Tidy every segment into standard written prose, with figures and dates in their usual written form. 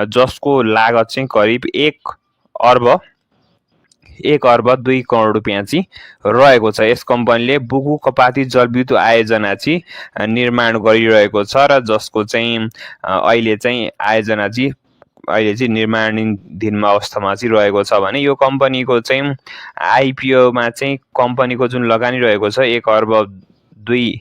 जसको लागत चाहिँ करिब 1 अर्ब 2 करोड रुपियाँ चाहिँ रहेको छ। यस कम्पनीले बुगु कपाती जलविद्युत आयोजना चाहिँ निर्माण गरिरहेको छ र जसको चाहिँ अहिले चाहिँ निर्माणाधीनमा अवस्थामा चाहिँ रहेको छ भने यो कम्पनीको चाहिँ आइपिओमा चाहिँ कम्पनीको जुन लगानी रहेको छ 1 अर्ब 2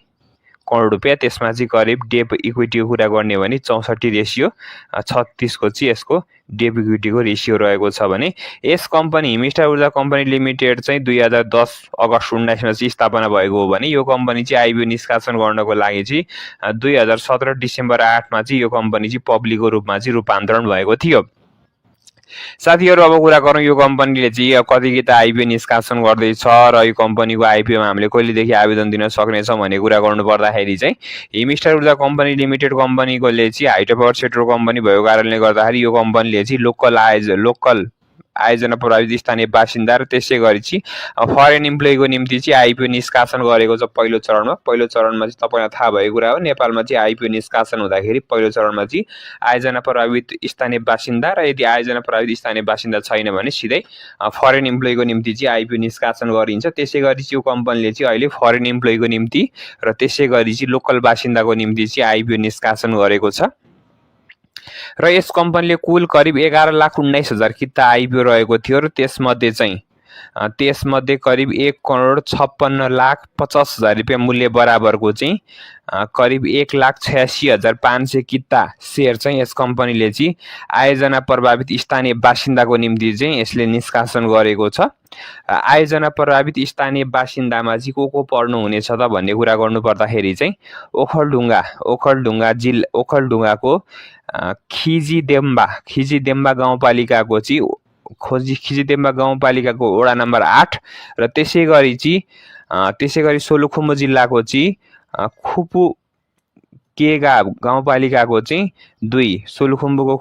करोड रुपियाँ, त्यसमा चाहिँ करिब डेप इक्विटीको कुरा गर्ने हो भने 64:36 को चाहिँ यसको डेप इक्विटीको रेसियो रहेको छ भने यस कम्पनी हिमिस्टार ऊर्जा कम्पनी लिमिटेड चाहिँ 2010 अगस्त 19 मा चाहिँ स्थापना भएको हो भने यो कम्पनी चाहिँ आइपिओ निष्कासन गर्नको लागि चाहिँ 2017 डिसेम्बर 8 मा चाहिँ यो कम्पनी चाहिँ पब्लिकको रूपमा चाहिँ रूपान्तरण भएको थियो। साथीहरु अब कुरा गरौँ यो कम्पनीले चाहिँ कति त आइपिओ निष्कासन गर्दैछ र यो कम्पनीको आइपिओमा हामीले कहिलेदेखि आवेदन दिन सक्नेछौँ भन्ने कुरा गर्नु पर्दाखेरि चाहिँ हिमिस्टार ऊर्जा कम्पनी लिमिटेड कम्पनीकोले चाहिँ हाइड्रो पावर सेक्टर कम्पनी भएको कारणले गर्दाखेरि यो कम्पनीले चाहिँ लोकल आयोजना प्रभावित स्थानीय बासिन्दा र त्यसै गरी चाहिँ फरेन इम्प्लोइको निम्ति चाहिँ आइपिओ निष्कासन गरेको छ पहिलो चरणमा। पहिलो चरणमा चाहिँ तपाईलाई थाहा भएको कुरा हो, नेपालमा चाहिँ आइपिओ निष्कासन हुँदाखेरि पहिलो चरणमा चाहिँ आयोजना प्रभावित स्थानीय बासिन्दा र यदि आयोजना प्रभावित स्थानीय बासिन्दा छैन भने सिधै फरेन इम्प्लोइको निम्ति चाहिँ आइपिओ निष्कासन गरिन्छ। त्यसै गरी चाहिँ यो कम्पनीले चाहिँ अहिले फरेन इम्प्लोइको निम्ति र त्यसै गरी चाहिँ लोकल बासिन्दाको निम्ति चाहिँ आइपिओ निष्कासन गरेको छ र यस कम्पनीले कुल करिब 11,19,000 किता आइपिओ रहेको थियो र त्यसमध्ये करिब 1,56,50,000 रुपियाँ मूल्य बराबरको चाहिँ करिब 1,86,500 किता सेयर चाहिँ यस कम्पनीले चाहिँ आयोजना प्रभावित स्थानीय बासिन्दाको निम्ति चाहिँ यसले निष्कासन गरेको छ। आयोजना प्रभावित स्थानीय बासिन्दामा चाहिँ को पर्नु हुनेछ त भन्ने कुरा गर्नु पर्दाखेरि चाहिँ ओखलढुङ्गाको खिजीदेम्बा गाउँपालिकाको चाहिँ खिजीदेम्बा गाउँपालिकाको वडा नम्बर 8 र त्यसै गरी सोलुखुम्बु जिल्लाको चाहिँ खुपुकेगा गाउँपालिकाको चाहिँ 2 सोलुखुम्बुको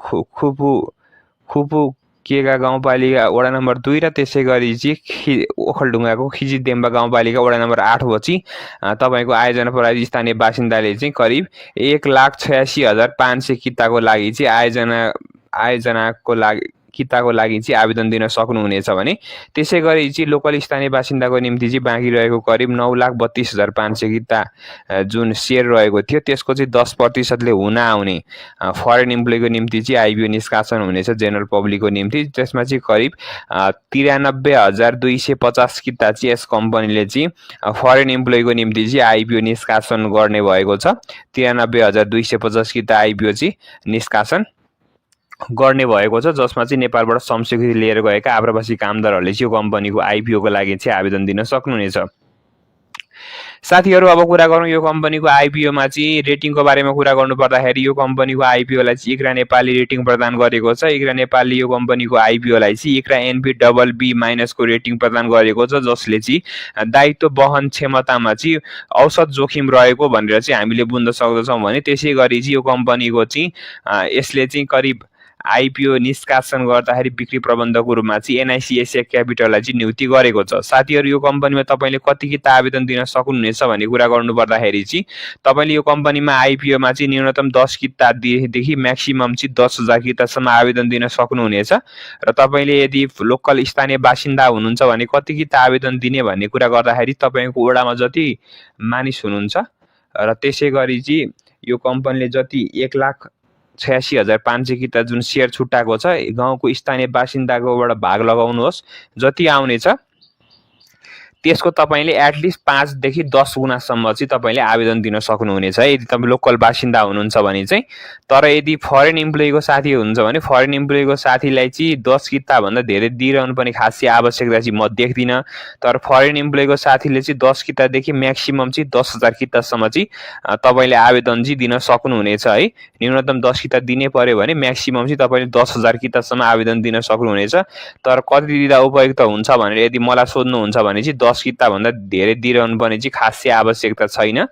खुपुकेगा गाउँपालिका वडा नम्बर 2 र त्यसै गरी चाहिँ ओखलढुङ्गाको खिजीदेम्बा गाउँपालिका वडा नम्बर 8 हो चाहिँ तपाईको आयोजना प्रभावित स्थानीय बासिन्दाले चाहिँ करिब 1,86,500 किताको लागि चाहिँ किताको लागि चाहिँ आवेदन दिन सक्नुहुनेछ भने त्यसै गरी चाहिँ लोकल स्थानीय बासिन्दाको निम्ति चाहिँ बाँकी रहेको करिब 9,32,500 किता जुन सेयर रहेको थियो त्यसको चाहिँ 10% ले हुन आउने फरेन इम्प्लोइको निम्ति चाहिँ आइपिओ निष्कासन हुनेछ जेनरल पब्लिकको निम्ति। त्यसमा चाहिँ करिब 93,250 किता चाहिँ यस कम्पनीले चाहिँ फरेन इम्प्लोइको निम्ति चाहिँ आइपिओ निष्कासन गर्ने भएको छ। 93,250 किता आइपिओ चाहिँ निष्कासन गर्ने भएको छ जसमा चाहिँ नेपालबाट संस्वीकृति लिएर गएका आप्रवासी कामदारहरूले चाहिँ यो कम्पनीको आइपिओको लागि चाहिँ आवेदन दिन सक्नुहुनेछ। साथीहरु अब कुरा गरौँ यो कम्पनीको आइपिओमा चाहिँ रेटिङको बारेमा कुरा गर्नु पर्दाखेरि यो कम्पनीको आइपिओलाई चाहिँ इक्रा नेपालले रेटिङ प्रदान गरेको छ। इक्रा नेपालले यो कम्पनीको आइपिओलाई चाहिँ इक्रा NB+B- को रेटिङ प्रदान गरेको छ जसले चाहिँ दायित्व वहन क्षमतामा चाहिँ औसत जोखिम रहेको भनेर चाहिँ हामीले बुझ्न सक्दछौँ भने त्यसै गरी चाहिँ यो कम्पनीको चाहिँ यसले चाहिँ करिब आइपिओ निष्कासन गर्दाखेरि बिक्री प्रबन्धकको रूपमा चाहिँ एनआइसी एसिया क्यापिटललाई चाहिँ नियुक्ति गरेको छ। साथीहरु यो कम्पनीमा तपाईले कति किता आवेदन दिन सक्नुहुनेछ भन्ने कुरा गर्नु पर्दाखेरि चाहिँ तपाईले यो कम्पनीमा आइपिओमा चाहिँ न्यूनतम 10 किता देखि म्याक्सिमम चाहिँ 10,000 कितासम्म आवेदन दिन सक्नुहुनेछ र तपाईले यदि लोकल स्थानीय बासिन्दा हुनुहुन्छ भने कति किता आवेदन दिने भन्ने कुरा गर्दाखेरि तपाईको वडामा जति मानिस हुनुहुन्छ र त्यसै गरी चाहिँ यो कम्पनीले जति 1,86,500 किता जुन सेयर छुट्टाएको छ गाउँको स्थानीय बासिन्दाकोबाट भाग लगाउनुहोस् जति आउनेछ त्यसको तपाईले एटलिस्ट 5 देखि 10 गुणासम्म चाहिँ तपाईले आवेदन दिन सक्नुहुनेछ यदि तपाई लोकल बासिन्दा हुनुहुन्छ भने चाहिँ। तर यदि फरेन इम्प्लोइको साथी हुनुहुन्छ भने फरेन इम्प्लोइको साथीलाई चाहिँ 10 किता भन्दा धेरै दिइरहनु पनि खासै आवश्यकता चाहिँ म देख्दिन। तर फरेन इम्प्लोइको साथीले चाहिँ 10 किता देखि म्याक्सिमम चाहिँ 10,000 कितासम्म चाहिँ तपाईले आवेदन चाहिँ दिन सक्नुहुनेछ है। न्यूनतम 10 किता दिनै पर्यो भने म्याक्सिमम चाहिँ तपाईले 10,000 कितासम्म आवेदन दिन सक्नुहुनेछ। तर कति दिँदा उपयुक्त हुन्छ भनेर यदि मलाई सोध्नुहुन्छ भने चाहिँ 10 किता भन्दा धेरै दिइरहनु पर्ने चाहिँ खासै आवश्यकता छैन,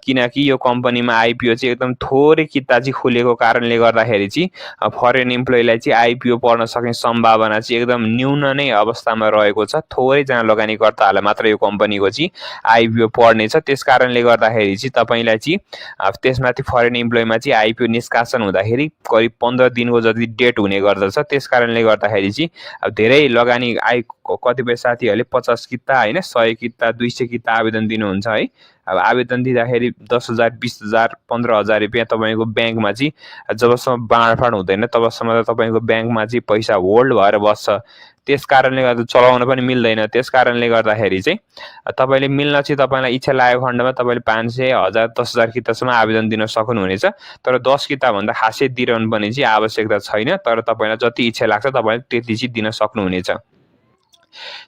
किनकि यो कम्पनीमा आइपिओ चाहिँ एकदम थोरै किता चाहिँ खुलेको कारणले गर्दाखेरि चाहिँ फरेन इम्प्लोइलाई चाहिँ आइपिओ पढ्न सक्ने सम्भावना चाहिँ एकदम न्यून नै अवस्थामा रहेको छ। थोरैजना लगानीकर्ताहरूलाई मात्र यो कम्पनीको चाहिँ आइपिओ पढ्नेछ। त्यस कारणले गर्दाखेरि चाहिँ तपाईँलाई चाहिँ त्यसमाथि फरेन इम्प्लोइमा चाहिँ आइपिओ निष्कासन हुँदाखेरि करिब 15 दिनको जति डेट हुने गर्दछ। त्यस कारणले गर्दाखेरि चाहिँ धेरै लगानी कतिपय साथीहरूले 50 किता होइन 100 किता 200 किता आवेदन दिनुहुन्छ है। अब आवेदन दिँदाखेरि 10,000 20,000 15,000 रुपियाँ तपाईँको ब्याङ्कमा चाहिँ जबसम्म बाँडफाँड हुँदैन तबसम्म त तपाईँको ब्याङ्कमा चाहिँ पैसा होल्ड भएर बस्छ। त्यस कारणले गर्दा चलाउन पनि मिल्दैन। त्यस कारणले गर्दाखेरि चाहिँ तपाईँले मिल्न चाहिँ तपाईँलाई इच्छा लागेको खण्डमा तपाईँले 500 1000 10,000 कितासम्म आवेदन दिन सक्नुहुनेछ। तर 10 किताभन्दा खासै दिइरहनु पर्ने चाहिँ आवश्यकता छैन। तर तपाईँलाई जति इच्छा लाग्छ तपाईँले त्यति चाहिँ दिन सक्नुहुनेछ।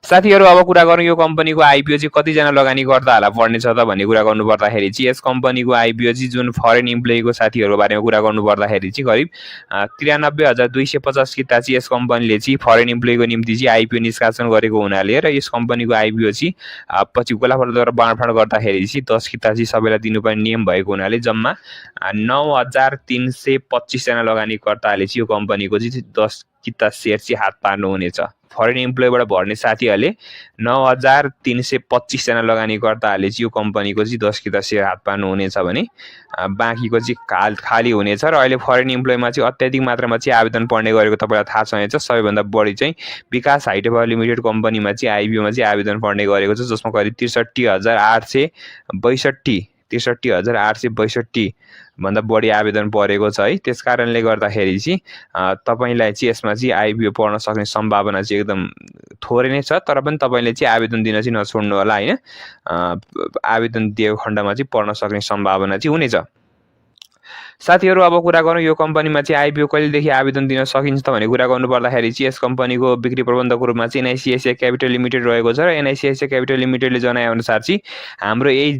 साथीहरू अब कुरा गरौँ यो कम्पनीको आइपिओ चाहिँ कतिजना लगानीकर्ताहरूलाई पर्नेछ त भन्ने कुरा गर्नु पर्दाखेरि चाहिँ यस कम्पनीको आइपिओ चाहिँ जुन फरेन इम्प्लोइको साथीहरूको बारेमा कुरा गर्नु पर्दाखेरि चाहिँ करिब 93,250 किता चाहिँ यस कम्पनीले चाहिँ फरेन इम्प्लोइको निम्ति चाहिँ आइपिओ निष्कासन गरेको हुनाले र यस कम्पनीको आइपिओ चाहिँ पछि गोलाफलद्वारा बाँडफाँड गर्दाखेरि चाहिँ 10 किता चाहिँ सबैलाई दिनुपर्ने नियम भएको हुनाले जम्मा 9,325 जना लगानीकर्ताहरूले चाहिँ यो कम्पनीको चाहिँ 10 किता सेयर चाहिँ हात पार्नुहुनेछ। फरेन इम्प्लोइबाट भर्ने साथीहरूले 9,325 जना लगानीकर्ताहरूले चाहिँ यो कम्पनीको चाहिँ 10 किता सेयर हात पार्नुहुनेछ भने बाँकीको चाहिँ खाली हुनेछ। र अहिले फरेन इम्प्लोइमा चाहिँ अत्याधिक मात्रामा चाहिँ आवेदन पर्ने गरेको तपाईँलाई थाहा छँदैछ। सबैभन्दा बढी चाहिँ विकास हाइटेक लिमिटेड कम्पनीमा चाहिँ आइपिओमा चाहिँ आवेदन पर्ने गरेको छ, जसमा करिब 63,862 भन्दा बढी आवेदन परेको छ है। त्यस कारणले गर्दाखेरि चाहिँ तपाईँलाई चाहिँ यसमा चाहिँ आइपिओ पढ्न सक्ने सम्भावना चाहिँ एकदम थोरै नै छ। तर पनि तपाईँले चाहिँ आवेदन दिन चाहिँ नछोड्नु होला होइन। आवेदन दिएको खण्डमा चाहिँ पढ्न सक्ने सम्भावना चाहिँ हुनेछ। साथीहरू अब कुरा गरौँ यो कम्पनीमा चाहिँ आइपिओ कहिलेदेखि आवेदन दिन सकिन्छ त भन्ने कुरा गर्नु पर्दाखेरि चाहिँ यस कम्पनीको बिक्री प्रबन्धकको रूपमा चाहिँ एनआइसिआइसिआई क्यापिटल लिमिटेड रहेको छ। र एनआइसिआइसिआई क्यापिटल लिमिटेडले जनाएअनुसार चाहिँ हाम्रो यही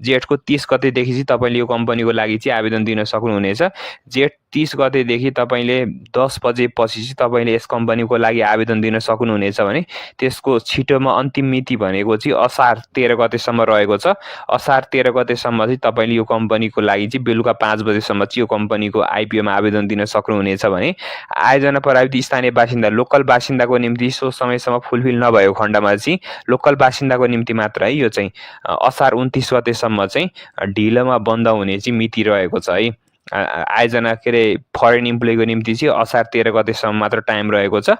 जेठको 30 गतेदेखि चाहिँ तपाईँले यो कम्पनीको लागि चाहिँ आवेदन दिन सक्नुहुनेछ। जेठ 30 गतेदेखि तपाईँले 10 बजेपछि चाहिँ तपाईँले यस कम्पनीको लागि आवेदन दिन सक्नुहुनेछ भने त्यसको छिटोमा अन्तिम मिति भनेको चाहिँ असार 13 गतेसम्म रहेको छ। असार 13 गतेसम्म चाहिँ तपाईँले यो कम्पनीको लागि चाहिँ बेलुका 5 बजेसम्म चाहिँ यो कम्पनीको आइपिओमा आवेदन दिन सक्नुहुनेछ भने आयोजना प्रभावित स्थानीय बासिन्दा लोकल बासिन्दाको निम्ति सो समयसम्म फुलफिल नभएको खण्डमा चाहिँ लोकल बासिन्दाको निम्ति मात्र है यो चाहिँ असार 29 गतेसम्म चाहिँ ढिलोमा बन्द हुने चाहिँ मिति रहेको छ है। आयोजना के अरे फरेन इम्प्लोइको निम्ति चाहिँ असार 13 गतेसम्म मात्र टाइम रहेको छ।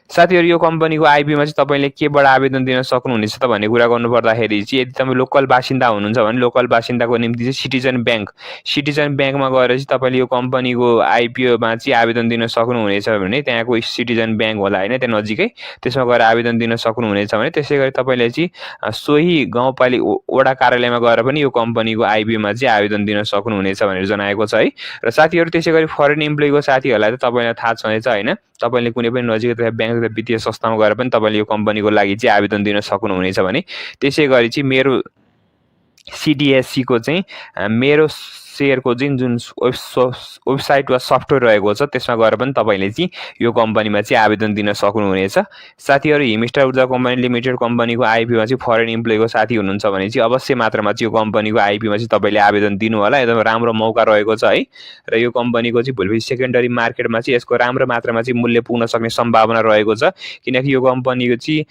साथीहरू यो कम्पनीको आइपिओमा चाहिँ तपाईँले केबाट आवेदन दिन सक्नुहुनेछ त भन्ने कुरा गर्नु पर्दाखेरि चाहिँ यदि तपाईँ लोकल बासिन्दा हुनुहुन्छ भने लोकल बासिन्दाको निम्ति चाहिँ सिटिजन ब्याङ्कमा गएर चाहिँ तपाईँले यो कम्पनीको आइपिओमा चाहिँ आवेदन दिन सक्नुहुनेछ भने त्यहाँको सिटिजन ब्याङ्क होला होइन त्यहाँ नजिकै, त्यसमा गएर आवेदन दिन सक्नुहुनेछ भने त्यसै गरी तपाईँले चाहिँ सोही गाउँपालिका वडा कार्यालयमा गएर पनि यो कम्पनीको आइपिओमा चाहिँ आवेदन दिन सक्नुहुनेछ भनेर जनाएको छ है। र साथीहरू त्यसै गरी फरेन इम्प्लोइको साथीहरूलाई त तपाईँलाई थाहा छँदैछ होइन, तपाईँले कुनै पनि नजिकै ब्याङ्क र वित्तीय संस्थामा गएर पनि तपाईँले यो कम्पनीको लागि चाहिँ आवेदन दिन सक्नुहुनेछ भने त्यसै गरी चाहिँ मेरो सिडिएससीको चाहिँ मेरो सेयरको जुन वेबसाइट वा सफ्टवेयर रहेको छ त्यसमा गएर पनि तपाईँले चाहिँ यो कम्पनीमा चाहिँ आवेदन दिन सक्नुहुनेछ। साथीहरू हिमस्टार ऊर्जा कम्पनी लिमिटेड कम्पनीको आइपिओमा चाहिँ फरेन इम्प्लोइको साथी हुनुहुन्छ भने चाहिँ अवश्य मात्रामा चाहिँ यो कम्पनीको आइपिओमा चाहिँ तपाईँले आवेदन दिनु होला। एकदम राम्रो मौका रहेको छ है। र यो कम्पनीको चाहिँ भोलि सेकेन्डरी मार्केटमा चाहिँ यसको राम्रो मात्रामा चाहिँ मूल्य पुग्न सक्ने सम्भावना रहेको छ, किनकि यो कम्पनीको चाहिँ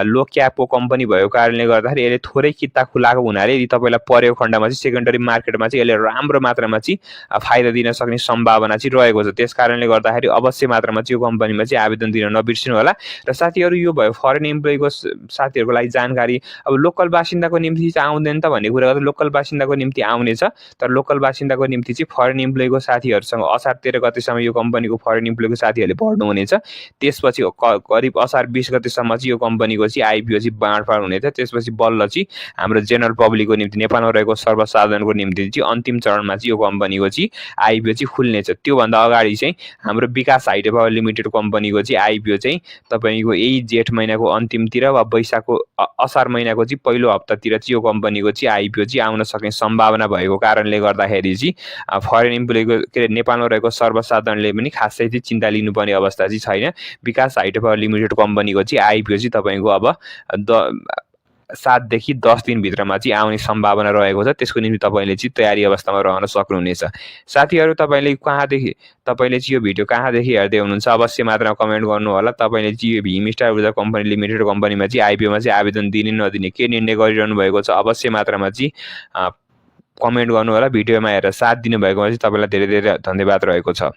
लो क्यापको कम्पनी भएको कारणले गर्दाखेरि यसले थोरै किता खुलाएको हुनाले यदि तपाईँलाई परेको खण्डमा चाहिँ सेकेन्डरी मार्केटमा चाहिँ यसले राम्रो मात्रामा चाहिँ फाइदा दिन सक्ने सम्भावना चाहिँ रहेको छ। त्यस कारणले गर्दाखेरि अवश्य मात्रामा चाहिँ यो कम्पनीमा चाहिँ आवेदन दिन नबिर्सिनु होला। र साथीहरू यो भयो फरेन इम्प्लोइको साथीहरूको लागि जानकारी। अब लोकल बासिन्दाको निम्ति चाहिँ आउँदैन त भन्ने कुरा गर्दा लोकल बासिन्दाको निम्ति आउनेछ, तर लोकल बासिन्दाको निम्ति चाहिँ फरेन इम्प्लोइको साथीहरूसँग असार 13 गतेसम्म यो कम्पनीको फरेन इम्प्लोइको साथीहरूले भर्नुहुनेछ। त्यसपछि करिब असार 20 गतेसम्म चाहिँ यो कम्पनीको चाहिँ आइपिओ चाहिँ बाँडफाँड हुनेछ। त्यसपछि बल्ल चाहिँ हाम्रो जेनरल पब्लिकको निम्ति नेपालमा रहेको सर्वसाधारणको निम्ति चाहिँ अन्तिम चरणमा चाहिँ यो कम्पनीको चाहिँ आइपिओ चाहिँ खुल्नेछ। त्योभन्दा अगाडि चाहिँ हाम्रो विकास हाइटेक लिमिटेड कम्पनीको चाहिँ आइपिओ चाहिँ तपाईँको यही जेठ महिनाको अन्तिमतिर वा वैशाखको असार महिनाको चाहिँ पहिलो हप्तातिर चाहिँ यो कम्पनीको चाहिँ आइपिओ चाहिँ आउन सक्ने सम्भावना भएको कारणले गर्दाखेरि चाहिँ फरेन इम्प्लोइको के अरे नेपालमा रहेको सर्वसाधारणले पनि खासै चाहिँ चिन्ता लिनुपर्ने अवस्था चाहिँ छैन। विकास हाइटेक लिमिटेड कम्पनीको चाहिँ आइपिओ चाहिँ तपाईँको अब 7 देखि 10 दिनभित्रमा चाहिँ आउने सम्भावना रहेको छ। त्यसको निम्ति तपाईँले चाहिँ तयारी अवस्थामा रहन सक्नुहुनेछ। साथीहरू तपाईँले चाहिँ यो भिडियो कहाँदेखि हेर्दै हुनुहुन्छ अवश्य मात्रामा कमेन्ट गर्नुहोला। तपाईँले चाहिँ यो भीम स्टार ऊर्जा कम्पनी लिमिटेड कम्पनीमा चाहिँ आइपिओमा चाहिँ आवेदन दिने नदिने के निर्णय गरिरहनु भएको छ अवश्य मात्रामा चाहिँ कमेन्ट गर्नुहोला। भिडियोमा हेरेर साथ दिनुभएकोमा चाहिँ तपाईँलाई धेरै धेरै धन्यवाद रहेको छ।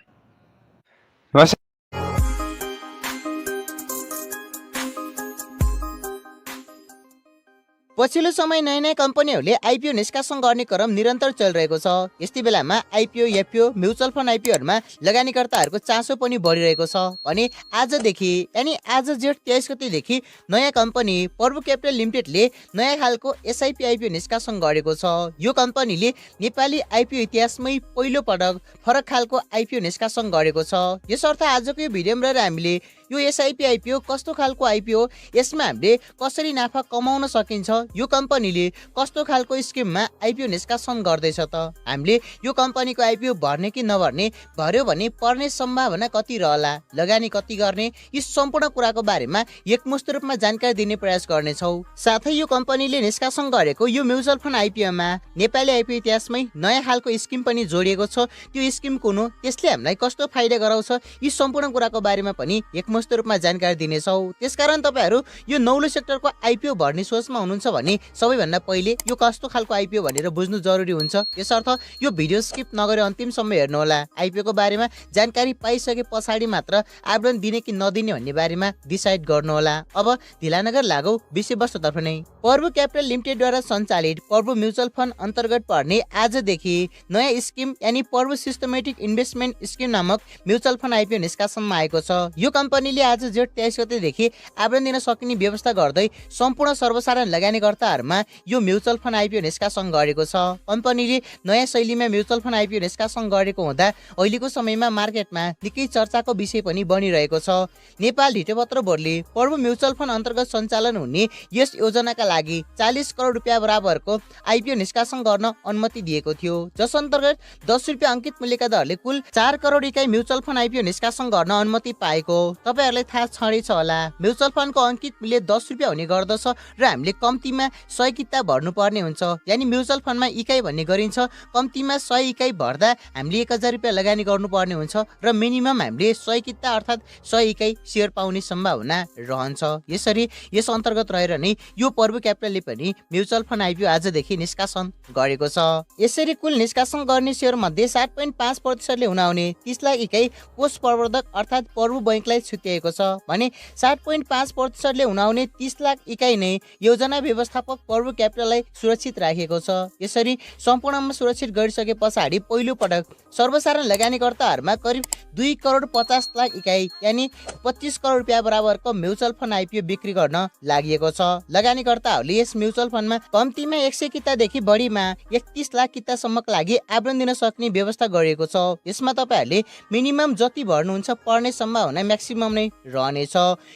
पछिल्लो समय नयाँ नयाँ कम्पनीहरूले आइपिओ निष्कासन गर्ने क्रम निरन्तर चलिरहेको छ। यस्तै बेलामा आइपिओ, एफपिओ, म्युचुअल फन्ड आइपिओहरूमा लगानीकर्ताहरूको चासो पनि बढिरहेको छ भने आजदेखि यानि आज जेठ 23 गतेदेखि नयाँ कम्पनी पर्व क्यापिटल लिमिटेडले नयाँ खालको एसआइपी आइपिओ निष्कासन गरेको छ। यो कम्पनीले नेपाली आइपिओ इतिहासमै पहिलो पटक फरक खालको आइपिओ निष्कासन गरेको छ। यसर्थ आजको यो भिडियोमा रहेर हामीले यो एसआइपी आइपिओ कस्तो खालको आइपिओ, यसमा हामीले कसरी नाफा कमाउन सकिन्छ, यो कम्पनीले कस्तो खालको स्किममा आइपिओ निष्कासन गर्दैछ त, हामीले यो कम्पनीको आइपिओ भर्ने कि नभर्ने, भर्यो भने पर्ने सम्भावना कति रहला, लगानी कति गर्ने, यी सम्पूर्ण कुराको बारेमा एकमुष्ट रूपमा जानकारी दिने प्रयास गर्नेछौँ। साथै यो कम्पनीले निष्कासन गरेको यो म्युचुअल फन्ड आइपिओमा नेपाली आइपिओ इतिहासमै नयाँ खालको स्किम पनि जोडिएको छ। त्यो स्किम कुन हो, त्यसले हामीलाई कस्तो फाइदा गराउँछ, यी सम्पूर्ण कुराको बारेमा पनि एकमुष्ट रूपमा जानकारी दिनेछौँ। त्यसकारण तपाईँहरू यो नौलो सेक्टरको आइपिओ भर्ने सोचमा हुनुहुन्छ भने सबैभन्दा पहिले यो कस्तो खालको आइपिओ भनेर बुझ्नु जरुरी हुन्छ। यसर्थ यो भिडियो स्किप नगरी अन्तिमसम्म हेर्नुहोला। आइपिओको बारेमा जानकारी पाइसके पछाडि मात्र आवेदन दिने कि नदिने भन्ने बारेमा डिसाइड गर्नुहोला। अब ढिला नगर लागौ विषयवस्तुतर्फ नै। पर्व क्यापिटल लिमिटेडद्वारा सञ्चालित पर्व म्युचुअल फन्ड अन्तर्गत पर्ने आजदेखि नयाँ स्किम यानी पर्व सिस्टमेटिक इन्भेस्टमेन्ट स्किम नामक म्युचुअल फन्ड आइपिओ निष्कासनमा आएको छ। यो कम्पनीले आज जेठ 23 गतेदेखि आवेदन दिन सकिने व्यवस्था गर्दै सम्पूर्ण सर्वसाधारण लगानीकर्ताहरूमा यो म्युचुअल फन्ड आइपिओ निष्कासन गरेको छ। कम्पनीले नयाँ शैलीमा म्युचुअल फन्ड आइपिओ निष्कासन गरेको हुँदा अहिलेको समयमा मार्केटमा निकै चर्चाको विषय पनि बनिरहेको छ। नेपाल ढिटोपत्र बोर्डले पर्व म्युचुअल फन्ड अन्तर्गत सञ्चालन हुने यस योजनाका लागि 40 करोड रुपियाँ बराबरको आइपिओ निष्कासन गर्न अनुमति दिएको थियो, जस अन्तर्गत 10 रुपियाँ अंकित मूल्यका दरले कुल 4 करोड इकाइ म्युचुअल फन्ड आइपिओ निष्कासन गर्न अनुमति पाएको तपाईहरुलाई थाहा छँदैछ होला। म्युचुअल फन्डको अंकित मूल्य 10 रुपियाँ हुने गर्दछ र हामीले कम्तीमा 100 किता भर्नुपर्ने हुन्छ। यानी म्युचुअल फन्डमा इकाइ भन्ने गरिन्छ, कम्तीमा 100 इकाइ भर्दा हामीले 1000 रुपियाँ लगानी गर्नुपर्ने हुन्छ र मिनिमम हामीले 100 किता अर्थात् 100 इकाइ शेयर पाउने सम्भावना रहन्छ। यसरी यस अन्तर्गत रहेर नै यो पर्व क्यापिटलले पनि म्युचुअल फन्ड आइपिओ आजदेखि निष्कासन गरेको छ। यसरी कुल निष्कासन गर्ने शेयर मध्ये 7.5% ले हुनाउने 30 लाख इकाइ कोष प्रवर्धक अर्थात् पर्व बैंकलाई छुट्याएको छ भने 7.5% ले हुनाउने 30 लाख इकाइ नै योजना व्यवस्थापक पर्व क्यापिटललाई सुरक्षित राखेको छ। यसरी सम्पूर्णमा सुरक्षित गरिसके पछाडि पहिलो पटक सर्वसाधारण लगानीकर्ताहरूमा करिब 2 करोड 50 लाख इकाइ यानी 25 करोड रुपियाँ बराबरको म्युचुअल फन्ड आइपिओ बिक्री गर्न लागि छ। लगानीकर्ताहरूले यस म्युचुअल फन्डमा कम्तीमा 100 कितादेखि बढीमा 31 लाख कितासम्मका लागि आवेदन दिन सक्ने व्यवस्था गरिएको छ। यसमा तपाईहरुले मिनिमम जति भर्नुहुन्छ पर्ने सम्भावना म्याक्सिमम नै रहनेछ।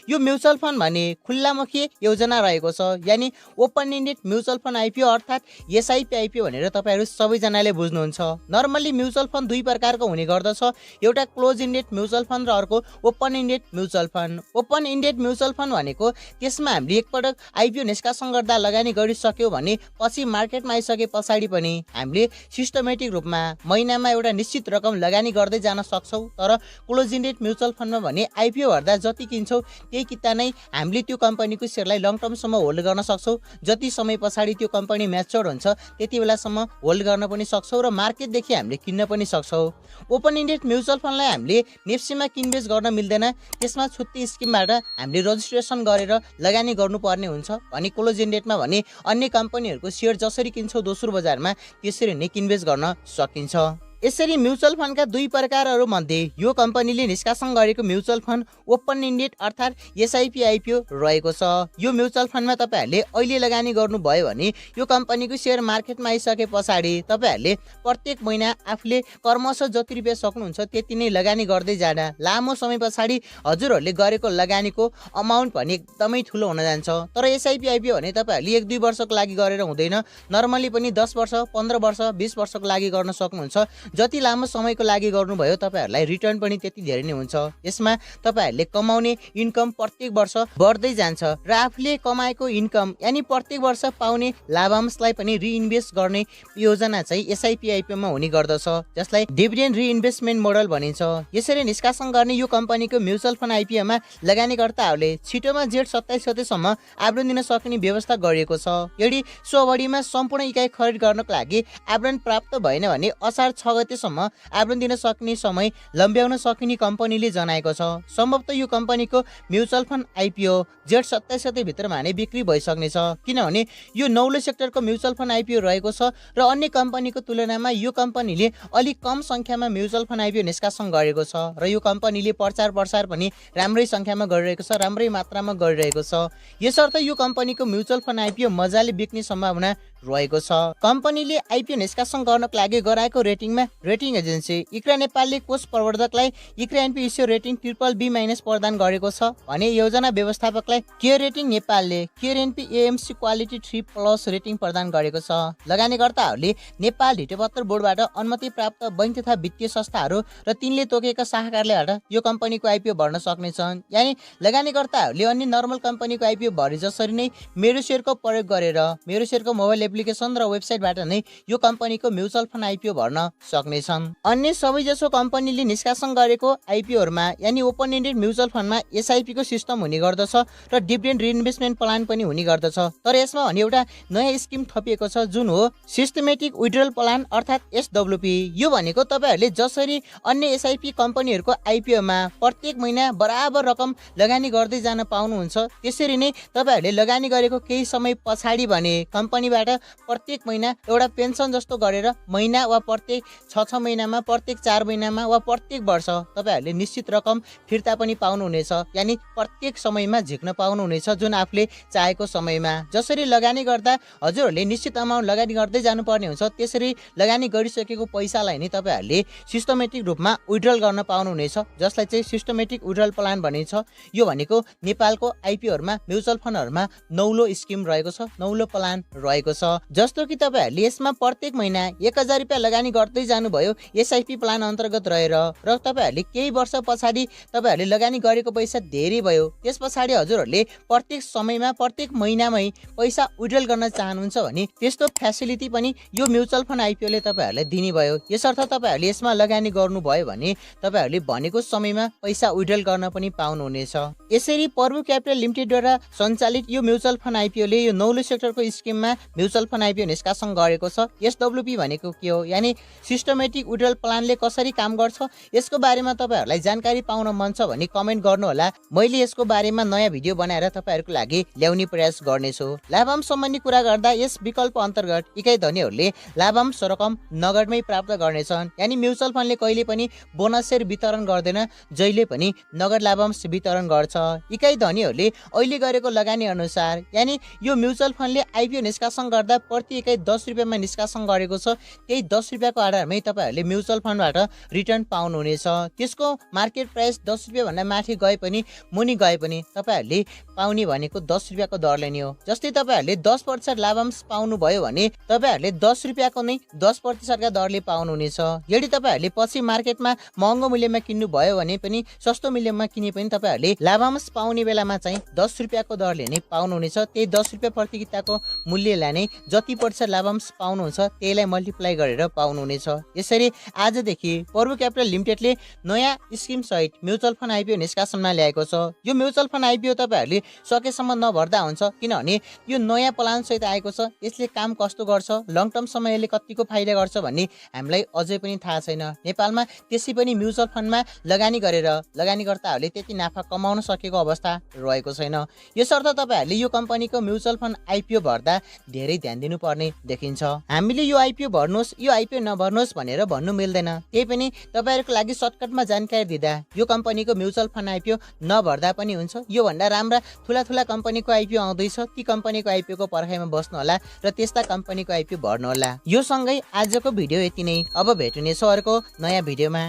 यो म्युचुअल फन्ड भने खुल्लामुखी योजना रहेको छ, यानी open indeed mutual fund IPO अर्थात् एसआइपी आइपिओ भनेर तपाईहरु सबैजनाले बुझ्नुहुन्छ। नर्मली म्युचुअल फन्ड दुई प्रकारको हुने गर्दछ, एउटा क्लोज इन्डेड म्युचुअल फन्ड र अर्को open indeed mutual fund. Open indeed mutual fund भनेको त्यसमा हामीले एकपटक आइपिओ निष्कासन गर्दा लगानी गरिसक्यो भने पछि मार्केटमा आइसके पछाडि पनि हामीले सिस्टमेटिक रूपमा महिनामा एउटा निश्चित रकम लगानी गर्दै जान सक्छौं। तर क्लोज इन्डेड म्युचुअल फन्डमा भने आइपिओ भर्दा जति किन्छौं त्यही किता नै हामीले त्यो कम्पनीको शेयरलाई लङ टर्मसम्म होल्ड गर्न सक्छौं। जति समय पछाडि त्यो कम्पनी म्याच्योर हुन्छ त्यति बेलासम्म होल्ड गर्न पनि सक्छौं र मार्केटदेखि हामीले किन्न पनि सक्छौं। ओपन इन्डेड म्युचुअल फन्डलाई हामीले नेप्सीमा किनबेच गर्न मिल्दैन, त्यसमा छुट्टै स्किमबाट हामीले रजिस्ट्रेसन गरेर लगानी गर्नुपर्ने हुन्छ भने क्लोज इन्डेडमा भने अन्य कम्पनीहरूको शेयर जसरी किन्छौं दोस्रो बजारमा त्यसरी नै किनबेच गर्न सकिन्छ। यसरी म्युचुअल फन्डका दुई प्रकारहरू मध्ये यो कम्पनीले निष्कासन गरेको म्युचुअल फन्ड ओपन इन्डेड अर्थात् एसआइपी आइपिओ रहेको छ। यो म्युचुअल फन्डमा तपाईहरुले अहिले लगानी गर्नुभयो भने यो कम्पनीको शेयर मार्केटमा आइसके पछाडि तपाईहरुले प्रत्येक महिना आफूले कर्मश जति रुपियाँ सक्नुहुन्छ त्यति नै लगानी गर्दै जाँदा लामो समय पछाडि हजुरहरूले गरेको लगानीको अमाउन्ट भने एकदमै ठुलो हुन जान्छ। तर एसआइपी आइपिओ भने तपाईहरुले 1-2 वर्षको लागि गरेर हुँदैन, नर्मली पनि 10 वर्ष 15 वर्ष 20 वर्षको लागि गर्न सक्नुहुन्छ। जति लामो समयको लागि गर्नुभयो तपाईहरुलाई रिटर्न पनि त्यति धेरै नै हुन्छ। यसमा तपाईहरुले कमाउने इन्कम प्रत्येक वर्ष बढ्दै जान्छ र आफूले कमाएको इन्कम यानी प्रत्येक वर्ष पाउने लाभांशलाई पनि रिइन्भेस्ट गर्ने योजना चाहिँ एसआइपी आइपिओ मा हुने गर्दछ, जसलाई डिभिडेन्ड रिइन्भेस्टमेन्ट मोडल भनिन्छ। यसरी निष्कासन गर्ने यो कम्पनीको म्युचुअल फन्ड आइपिओ मा लगानीकर्ताहरूले छिटोमा जेठ 27 गतेसम्म आवरण दिन सक्ने व्यवस्था गरिएको छ। यदि सो अवधिमा सम्पूर्ण इकाइ खरिद गर्नको लागि आवरण प्राप्त भएन भने असार 6 गतेसम्म आवरण दिन सक्ने समय लम्ब्याउन सकिने कम्पनीले जनाएको छ। सम्भवतः यो कम्पनीको म्युचुअल फन्ड आइपिओ जेठ 27 गते भित्रमा नै बिक्री भइसक्नेछ, किनभने यो नौलो सेक्टरको म्युचुअल फन्ड आइपिओ रहेको छ र अन्य कम्पनीको तुलनामा यो कम्पनीले अलिक कम संख्यामा म्युचुअल फन्ड आइपिओ निष्कासन गरेको छ र यो कम्पनीले प्रचार प्रसार पनि राम्रै संख्यामा गरिरहेको छ, राम्रै मात्रामा गरिरहेको छ। यसर्थ यो कम्पनीको म्युचुअल फन्ड आइपिओ मजाले बिक्ने सम्भावना रहेको छ। कम्पनीले आइपिओ निष्कासन गर्नको लागि गराएको रेटिङमा रेटिङ एजेन्सी इक्रा नेपालले कोष प्रवर्धकलाई ICRA NP issue rating BBB- प्रदान गरेको छ भने योजना व्यवस्थापकलाई केयर रेटिङ नेपालले care NP AMC quality 3+ rating प्रदान गरेको छ। लगानीकर्ताहरूले नेपाल ढिटोपत्र बोर्डबाट अनुमति प्राप्त बैंक तथा वित्तीय संस्थाहरू र तिनले तोकेका शाखाकारलेबाट यो कम्पनीको आइपिओ भर्न सक्नेछन्। यानी लगानीकर्ताहरूले अन्य नर्मल कम्पनीको आइपिओ भरे जसरी नै मेरो शेयरको प्रयोग गरेर मेरो शेयरको मोबाइल एप्लिकेसन र वेबसाइटबाट नै यो कम्पनीको म्युचुअल फन्ड आइपिओ भर्न सक्नेछन्। अन्य सबैजसो कम्पनीले निष्कासन गरेको आइपिओहरुमा यानी ओपन एन्डेड म्युचुअल फन्डमा एसआइपी को सिस्टम हुने गर्दछ र डिभिडेन्ड रिइन्भेस्टमेन्ट प्लान पनि हुने गर्दछ। तर यसमा भने एउटा नयाँ स्किम थपिएको छ जुन हो सिस्टमेटिक विड्रल प्लान अर्थात् एसडब्ल्युपी। यो भनेको तपाईहरुले जसरी अन्य एसआइपी कम्पनीहरुको आइपिओ मा प्रत्येक महिना बराबर रकम लगानी गर्दै जान पाउनुहुन्छ, त्यसरी नै तपाईहरुले लगानी गरेको केही समय पछाडी भने कम्पनीबाट प्रत्येक महिना एउटा पेन्सन जस्तो गरेर महिना वा प्रत्येक 6 महिनामा, प्रत्येक 4 महिनामा वा प्रत्येक वर्ष तपाईहरुले निश्चित रकम फिर्ता पनि पाउनुहुनेछ। यानी प्रत्येक समयमा झिक्न पाउनुहुनेछ जुन आफूले चाहेको समयमा। जसरी लगानी गर्दा हजुरहरूले निश्चित अमाउन्ट लगानी गर्दै जानुपर्ने हुन्छ, त्यसरी लगानी गरिसकेको पैसालाई नै तपाईहरुले सिस्टमेटिक रूपमा विड्रल गर्न पाउनुहुनेछ, जसलाई चाहिँ सिस्टमेटिक विड्रल प्लान भनिन्छ। यो भनेको नेपालको आइपिओहरुमा म्युचुअल फन्डहरुमा नौलो स्किम रहेको छ, नौलो प्लान रहेको छ। जस्तो कि तपाईहरुले यसमा प्रत्येक महिना 1000 रुपैयाँ लगानी गर्दै जानुभयो एसआइपी प्लान अन्तर्गत रहेर र तपाईहरुले केही वर्ष पछाडी तपाईहरुले लगानी गरेको पैसा धेरै भयो, त्यस पछाडी हजुरहरूले प्रत्येक समयमा प्रत्येक महिनामै पैसा विड्रल गर्न चाहनुहुन्छ भने त्यस्तो फ्यासिलिटी पनि यो म्युचुअल फन्ड आइपिओले तपाईहरुलाई दिने भयो। यसर्थ तपाईहरुले यसमा लगानी गर्नुभयो भने तपाईहरुले भनेको समयमा पैसा विड्रल गर्न पनि पाउनुहुनेछ। यसरी प्रभु क्यापिटल लिमिटेडद्वारा सञ्चालित यो म्युचुअल फन्ड आइपिओले यो नौलो सेक्टरको स्किममा म्युचुअल फन्ड आइपिओ निष्कासन गरेको छ। एसडब्ल्युपी भनेको के हो यानी सिस्टमेटिक विड्रल प्लानले कसरी काम गर्छ, यसको बारेमा तपाईहरुलाई जानकारी पाउन मन छ भने कमेन्ट गर्नुहोला। मैले यसको बारेमा नयाँ भिडियो बनाएर तपाईहरुको लागि ल्याउने प्रयास गर्नेछु। लाभांश सम्बन्धी कुरा गर्दा यस विकल्प अन्तर्गत इकाइ धनीहरूले लाभांश रकम नगदमै प्राप्त गर्नेछन्। यानी म्युचुअल फन्डले कहिले पनि बोनस शेयर वितरण गर्दैन, जहिले पनि नगद लाभांश वितरण गर्छ। इकाइ धनीहरूले अहिले गरेको लगानी अनुसार यानी यो म्युचुअल फन्डले आइपिओ निष्कासन गर्दा प्रति इकाइ 10 रुपैयाँमा निष्कासन गरेको छ, त्यही 10 रुपैयाँको आधारमै तपाईहरुले म्युचुअल फन्डबाट रिटर्न पाउनुहुनेछ। त्यसको मार्केट प्राइस 10 रुपैयाँ भन्दा माथि गए पनि मुनि गए पनि तपाईहरुले पाउने भनेको 10 रुपैयाँको दरले नै हो। जस्तै तपाईहरुले 10% लाभांश पाउनु भयो भने तपाईहरुले 10 रुपैयाँको नै 10% का दरले पाउनुहुनेछ। यदि तपाईहरुले पछि मार्केटमा महँगो मूल्यमा किन्नु भयो भने पनि सस्तो मूल्यमा किने पनि तपाईहरुले लाभांश पाउने बेलामा चाहिँ 10 रुपैयाँको दरले नै पाउनुहुनेछ। त्यही 10 रुपैयाँ प्रति किताको मूल्यलाई नै जति प्रतिशत लाभांश पाउनुहुन्छ त्यसलाई मल्टिप्लाई गरेर पाउनुहुनेछ। यसरी आजदेखि प्रभु क्यापिटल लिमिटेडले नयाँ स्किम सहित म्युचुअल फन्ड आइपिओ निष्कासनमा ल्याएको छ। यो म्युचुअल फन्ड आइपिओ तपाईहरुले सकेसम्म नभर्दा हुन्छ, किनभने यो नयाँ प्लान सहित आएको छ। यसले काम कस्तो गर्छ, लङ टर्म समयले कतिको फाइदा गर्छ भन्ने हामीलाई अझै पनि थाहा छैन। नेपालमा त्यसै पनि म्युचुअल फन्डमा लगानी गरेर लगानीकर्ताहरूले त्यति नाफा कमाउन सकेको अवस्था रहेको छैन। यसर्थ तपाईहरुले यो कम्पनीको म्युचुअल फन्ड आइपिओ भर्दा धेरै ध्यान दिनुपर्ने देखिन्छ। हामीले यो आइपिओ भर्नुहोस्, यो आइपिओ नभर्नुहोस् भनेर भन्नु मिल्दैन। त्यही पनि तपाईहरुको लागि सर्टकटमा जानकारी दिँदा यो कम्पनीको म्युचुअल फन्ड आइपिओ नभर्दा पनि हुन्छ। यो भन्दा राम्रा ठुला कम्पनीको आइपिओ आउँदैछ, ती कम्पनीको आइपिओ को पर्खाइमा बस्नु होला र त्यस्ता कम्पनीको आइपिओ भर्नु होला। यो सँगै आजको भिडियो यति नै। अब भेट्नेछौँ अर्को नयाँ भिडियोमा।